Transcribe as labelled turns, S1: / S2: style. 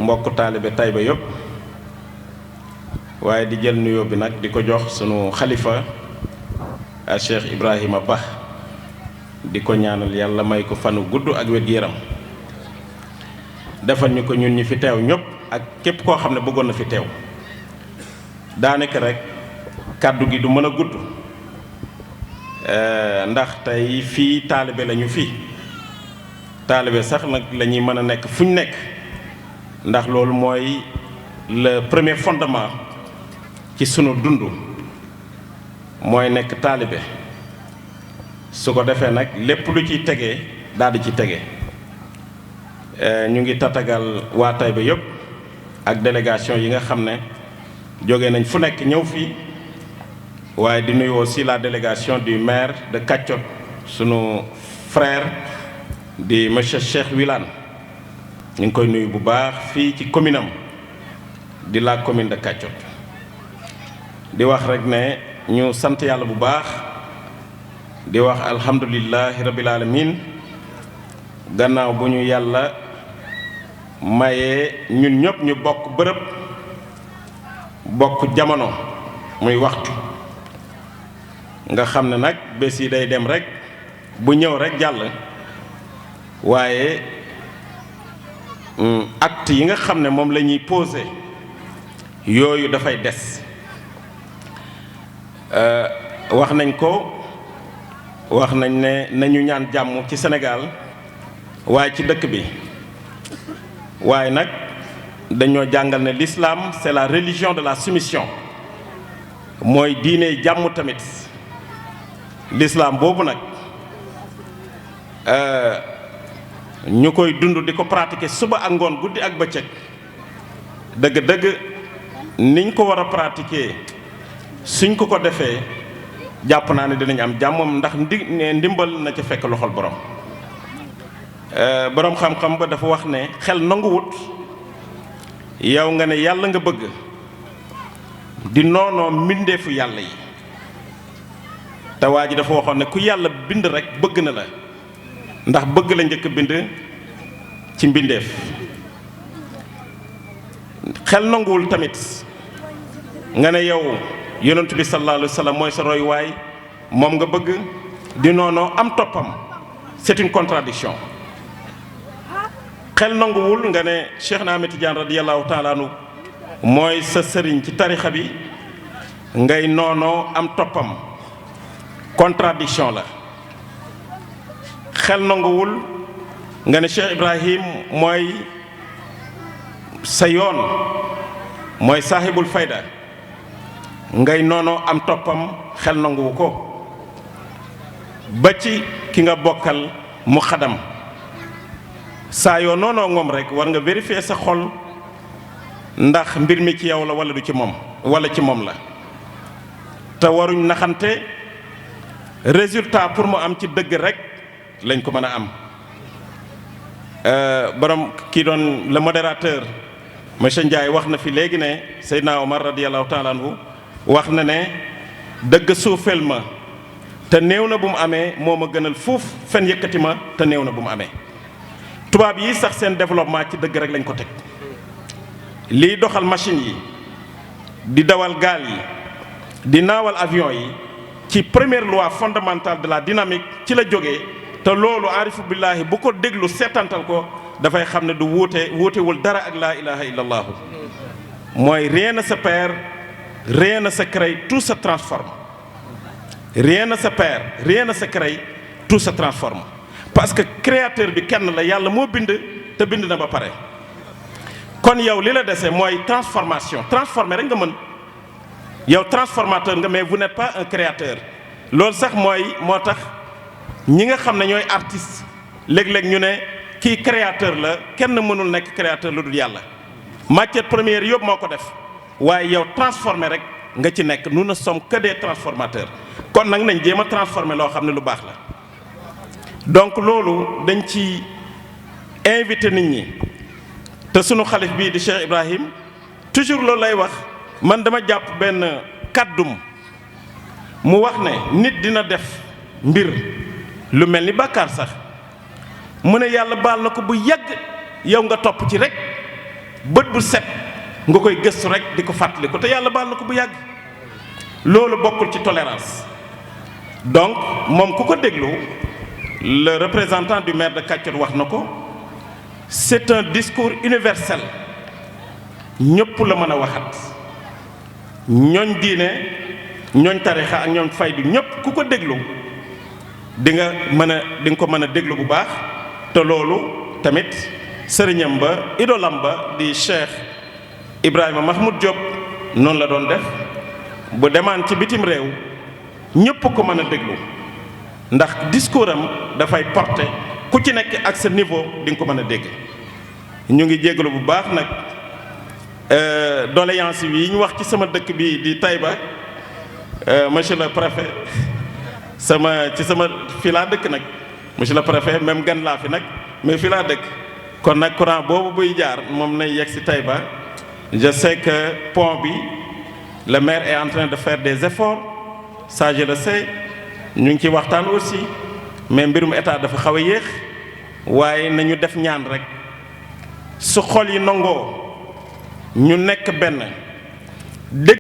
S1: mbokk taalibe Taïba yëpp waaye di jël nuyoo bi nag di ko jox sunu xalifa a Cheikh Ibrahima Ba di ko ñaanal yàlla may ko fanu gudd ak wér-gu-yaram defal ñu ko ñun ñi fi teew ñëpp ak képp koo xam ne bëggoon na fi teew daanaka rek kàddu gi du mën a gudd ndax tey fii taalibe lañu fii taalibe sax nag la ñuy mën a nekk fu ñu nekk ndax loolu mooy le premier fondement ci sunu dund mooy nekk taalibe su ko defee nag lépp lu ciy tegee daal di ci tege ñu ngi tatagal waa Taïba yëpp ak délégation yi nga xam ne jóge nañ fu nekk ñëw fii waaye di nuyu aussi la délégation du maire de Kathiot sunu frère di monsieur Cheikh Wilane ñu ngi koy nuyu bu baax fii ci commune am di la commune de Kathiot di wax rek ne ñu sant yàlla bu baax di wax alhamdulillahi rabbil alamin gannaaw bu ñu yàlla mayee ñun ñëpp ñu bokk bërëb bokk jamono muy waxtu nga xam ne nag bés yi day dem rek bu ñëw rek jàll waaye acte yi nga xam ne moom la ñuy posé yooyu dafay des wax nañ ko wax nañ ne nañu ñaan jàmm ci Sénégal waaye ci dëkk bi waaye nag dañoo jàngal ne l'islam c'est la religion de la soumission mooy diine jàmm tamit l'islam boobu nag ñu koy dund di ko pratiquer suba ak ngoon guddi ak bëccëg dëgg-dëgg niñ ko war a pratiquer suñ ko defee jàpp naa ne dinañ am jàmmam ndax ndimbal na ca fekk loxol borom borom xam-xam ba dafa wax ne xel nanguwut yow nga ne yàlla nga bëgg di noonoo mbindeefu yàlla yi te waa ji dafa waxoon ne ku yàlla bind rek bëgg na la ndax bëgg la njëkk bind ci mbindeef xel nanguwul tamit nga ne yow yonent bi sallallahu alayhi wa sallam mooy sa royuwaay moom nga bëgg di noonoo am toppam c'est une contradiction xel nanguwul nga ne Cheikh na Ahmed Tidiane radiyallahu taala anhu mooy sa sëriñ ci tarixa bi ngay noonoo am toppam contradiction la xel nanguwul nga ne Cheikh Ibrahim mooy sa yoon mooy saahibul fayda ngay noonoo am toppam xel nanguwu ko ba ci ki nga bokkal mu xadam saa yoo noonoo moom rek war nga vérifier sa xol ndax mbir mi ci yow la wala du ci moom wala ci moom la te waruñ naxante résultat pour mu am ci dëgg rek lañ ko mën a am borom kii doon le modérateur monsieur Ndiaye wax na fi léegi ne Seydina Omar radiyallahu taala anhu wax na ne dëgg suufeel ma te néew na bu mu amee moo ma gënal fuuf fen yëkkati ma te néew na bu mu amee tubaab yi sax seen développement ci dëgg rek lañ ko teg liy doxal machine yi di dawal gaal yi di naawal avion yi ci première loi fondamentale de la dynamique ci la jógee te loolu aarifu billaahi bu ko déglu seetantal ko dafay xam ne du wuutewul dara ak laa ilaha illallah mooy rien ne se perd rien ne se crée tout se transforme rien ne se perd rien ne se crée tout se transforme parce que créateur bi kenn la yàlla moo bind te bind na ba pare kon yow li la dese mooy transformation transformer rek nga mën yow transformateur nga mais vous n'êtes pas un créateur loolu sax moo tax ñi nga xam ne ñooy artiste léeg-léeg ñu ne kii créateur la kenn mënul nekk créateur lu dul yàlla matière première yëpp moo ko def waaye yow transformer rek nga ci nekk nous ne sommes que des transformateurs kon nag nañ jéem a transformer loo xam ne lu baax la donc loolu dañ ci invité nit ñi te sunu xalif bii di Cheikh Ibrahim toujours loolu lay wax man dama jàpp benn kàddum mu wax ne nit dina def mbir lu mel ni bàkkaar sax mu ne yàlla baal na ko bu yàgg yow nga topp ci rek bët bu set nga koy gëstu rek di ko fàttali ko te yàlla baal na ko bu yàgg. loolu bokkul ci tolérance. donc moom ku ko déglu le représentant du maire de Kacoor wax na ko c'est un discours universel ñëpp la mën a waxat ñooñ diine ñooñ tarixa ak ñooñ faydu ñëpp ku ko déglu di nga ko mën a déglu bu baax. te loolu tamit sëriñam ba idolam ba di Cheikh Ibrahima Mahmoud Diop noonu la doon def bu demaan ci bitim réew ñëpp ko mën a déglu ndax discours am dafay porter ku ci nekk ak sa niveau di nga ko mën a dégg. ñu ngi jéggalu bu baax nag doléance yi ñu wax ci sama dëkk bi di Taïba monsieur le préfet ci sama fii laa dëkk nag monsieur le préfet même gan laa fi nag mais fii laa dëkk kon nag courant boobu buy jaar moom nay yegg si Taïba. Je sais que pont bi le maire est en train de faire des efforts ça je le sais ñu ngi ci waxtaan aussi mais mbirum état dafa xaw a yéex waaye nañu def ñaan rek su xol yi nangoo ñu nekk benn dégg